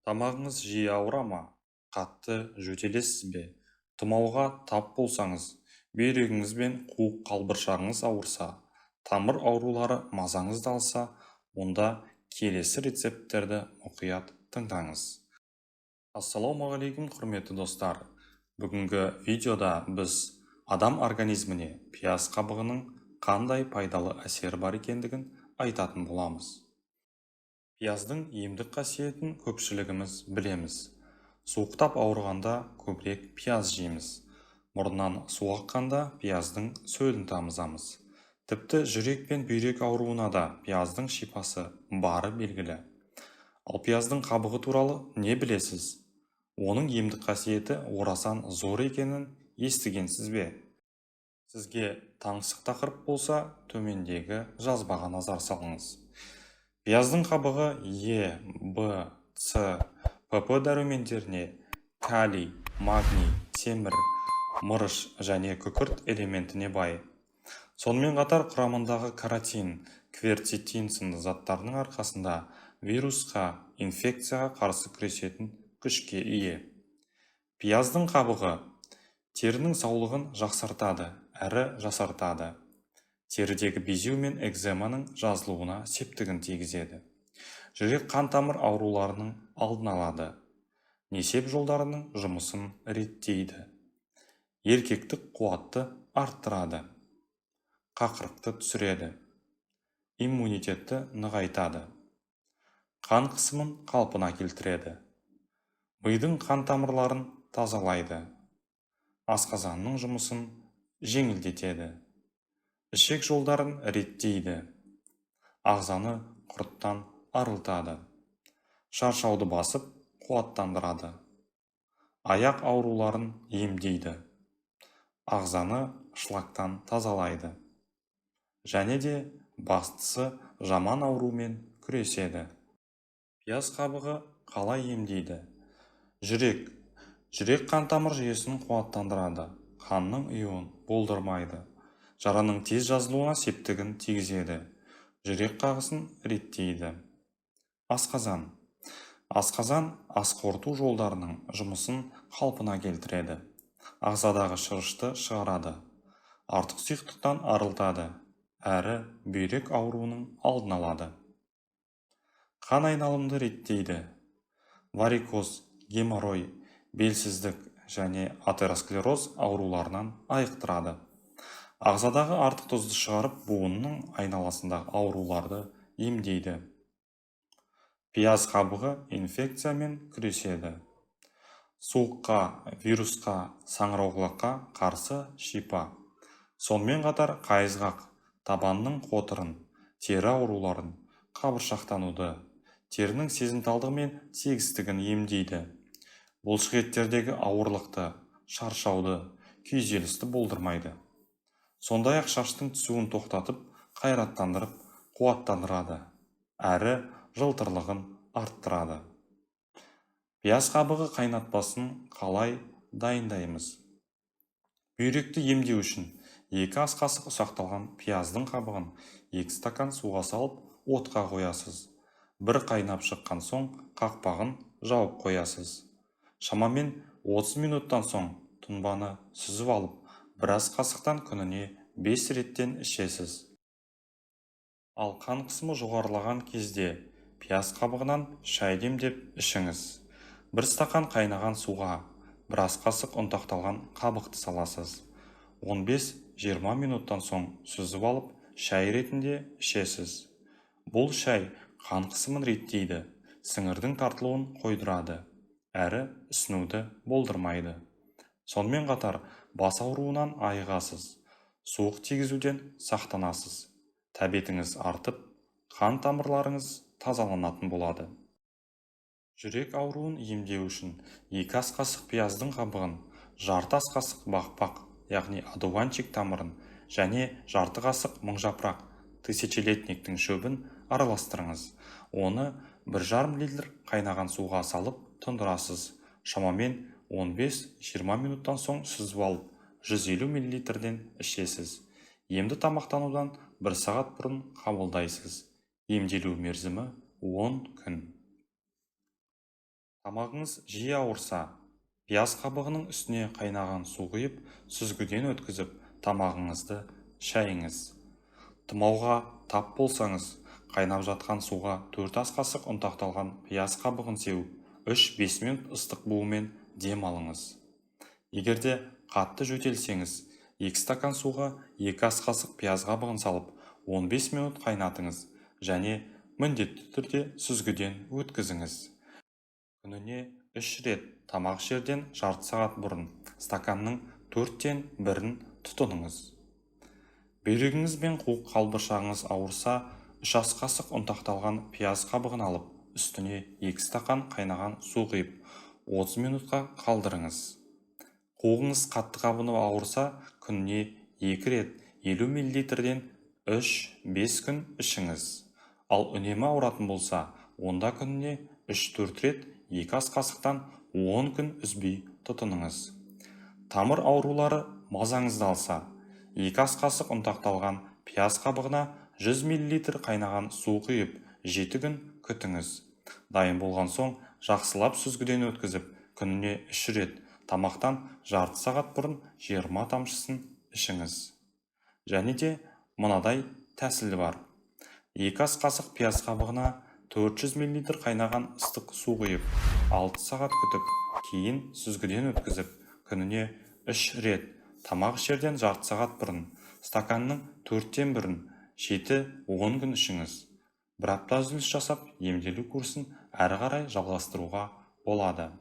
Тамағыңыз жиі ауыра ма? Қатты жөтелесіз бе? Тұмауға тап болсаңыз, бүйрегіңіз бен қуық қалбыршағыңыз ауырса, тамыр аурулары мазаңызды алса, онда келесі рецепттерді мұқият тыңдаңыз. Ассалаумағалейкум, құрметті достар! Бүгінгі видеода біз адам организміне пияз қабығының қандай пайдалы әсері бар екендігін айтатын боламыз. Пияздың емдік қасиетін көпшілігіміз білеміз. Суықтап ауырғанда көбірек пияз жейміз. Мұрнынан су аққанда пияздың сөлін тамызамыз. Тіпті жүрек пен бүйрек ауруына да пияздың шипасы бары белгілі. Ал пияздың қабығы туралы не білесіз? Оның емдік қасиеті орасан зор екенін естігенсіз бе? Сізге таңсық тақырып болса, төмендегі жазбаға назар салыңыз. Пияздың қабығы Е, Б, С, ПП дәрумендеріне, калий, магний, темір, мырыш және күкірт элементіне бай. Сонымен қатар құрамындағы каротин, кверцетин сынды заттардың арқасында вирусқа, инфекцияға қарсы күресетін күшке ие. Пияздың қабығы терінің саулығын жақсартады әрі жасартады. Терідегі безеу мен экземаның жазылуына септігін тигізеді. Жүрек қан тамыр ауруларының алдын алады. Несеп жолдарының жұмысын реттейді. Еркектік қуатты арттырады. Қақырықты түсіреді. Иммунитетті нығайтады. Қан қысымын қалпына келтіреді. Мидың қан тамырларын тазалайды. Асқазанның жұмысын жеңілдетеді. Ішек жолдарын реттейді. Ағзаны құрттан арылтады. Шаршауды басып, қуаттандырады. Аяқ ауруларын емдейді. Ағзаны шлактан тазалайды. Және де бастысы, жаман аурумен күреседі. Пияз қабығы қалай емдейді? Жүрек. Жүрек қан тамыр жүйесін қуаттандырады, қанның ұюын болдырмайды. Жараның тез жазылуына септігін тигізеді. Жүрек қағысын реттейді. Асқазан. Асқазан, ас қорыту жолдарының жұмысын қалпына келтіреді. Ағзадағы шырышты шығарады. Артық сұйықтықтан арылтады. Әрі бүйрек ауруының алдын алады. Қан айналымды реттейді. Варикоз, геморрой, белсіздік және атеросклероз ауруларынан айықтырады. Ағзадағы артық тұзды шығарып, буынның айналасындағы ауруларды емдейді. Пияз қабығы инфекциямен күреседі. Суыққа, вирусқа, саңырауқұлаққа қарсы шипа. Сонымен қатар қайызғақ, табанның қотырын, тері ауруларын, қабыршақтануды, терінің сезімталдығы мен тегістігін емдейді. Бұлшықеттердегі ауырлықты, шаршауды, күйзелісті болдырмайды. Сондай-ақ шаштың түсуін тоқтатып, қайраттандырып, қуаттандырады, әрі жылтырлығын арттырады. Пияз қабығы қайнатпасын қалай дайындаймыз? Бүйректі емдеу үшін 2 ас қасық ұсақталған пияздың қабығын 2 стакан суға салып, отқа қоясыз. Бір қайнап шыққан соң қақпағын жауып қоясыз. Шамамен 30 минуттан соң тұнбаны сүзіп алып, бір ас қасықтан күніне 5 реттен ішесіз. Ал қан қысымы жоғарылаған кезде пияз қабығынан шай демдеп ішіңіз. 1 стақан қайнаған суға бір ас қасық ұнтақталған қабықты саласыз. 15-20 минуттан соң сүзіп алып, шай ретінде ішесіз. Бұл шай қан қысымын реттейді, сіңірдің тартылуын қойдырады, әрі ісінуді болдырмайды. Сонымен қатар бас ауруынан айығасыз, суық тигізуден сақтанасыз, тәбетіңіз артып, қан тамырларыңыз тазаланатын болады. Жүрек ауруын емдеу үшін 2 ас қасық пияздың қабығын, жарты ас қасық бақбақ, яғни одуванчик тамырын және жарты қасық мыңжапырақ, тысячелетниктің шөбін араластырыңыз. Оны 1,5 литр қайнаған суға салып тұндырасыз. Шамамен 15-20 минуттан соң сүзіп алып, 150 миллилитрден ішесіз. Емді тамақтанудан 1 сағат бұрын қабылдайсыз. Емделу мерзімі 10 күн. Тамағыңыз жиі ауырса, пияз қабығының үстіне қайнаған су құйып, сүзгіден өткізіп, тамағыңызды шайыңыз. Тұмауға тап болсаңыз, қайнап жатқан суға 4 ас қасық ұнтақталған пияз қабығын сеуіп, 3-5 минут ыстық буымен дем алыңыз. Егер де қатты жөтелсеңіз, 2 стакан суға 2 ас қасық пияз қабығын салып, 15 минут қайнатыңыз және міндетті түрде сүзгіден өткізіңіз. Күніне 3 рет тамақ ішерден жарты сағат бұрын стаканның 1/4-ін тұтыныңыз. Бүйрегіңіз бен қуық қалбыршағыңыз ауырса, 3 ас қасық ұнтақталған пияз қабығын алып, үстіне 2 стакан қайнаған су құйып, 30 минутқа қалдырыңыз. Қуығыңыз қатты қабынып ауырса, күніне 2 рет 50 миллилитрден 3-5 күн ішіңіз. Ал үнемі ауыратын болса, онда күніне 3-4 рет 2 ас қасықтан 10 күн үзбей тұтыныңыз. Тамыр аурулары мазаңызды алса, 2 ас қасық ұнтақталған пияз қабығына 100 миллилитр қайнаған су құйып, 7 күн күтіңіз. Дайын болған соң жақсылап сүзгіден өткізіп, күніне 3 рет тамақтан жарты сағат бұрын 20 тамшысын ішіңіз. Және де мынадай тәсіл бар. 2 ас қасық пияз қабығына 400 миллилитр қайнаған ыстық су құйып, 6 сағат күтіп, кейін сүзгіден өткізіп, күніне 3 рет тамақ ішерден жарты сағат бұрын стаканның 1/4-ін 7-10 күн ішіңіз. Бір апта үзіліс жасап, емделу курсын әрі қарай жалғастыруға болады.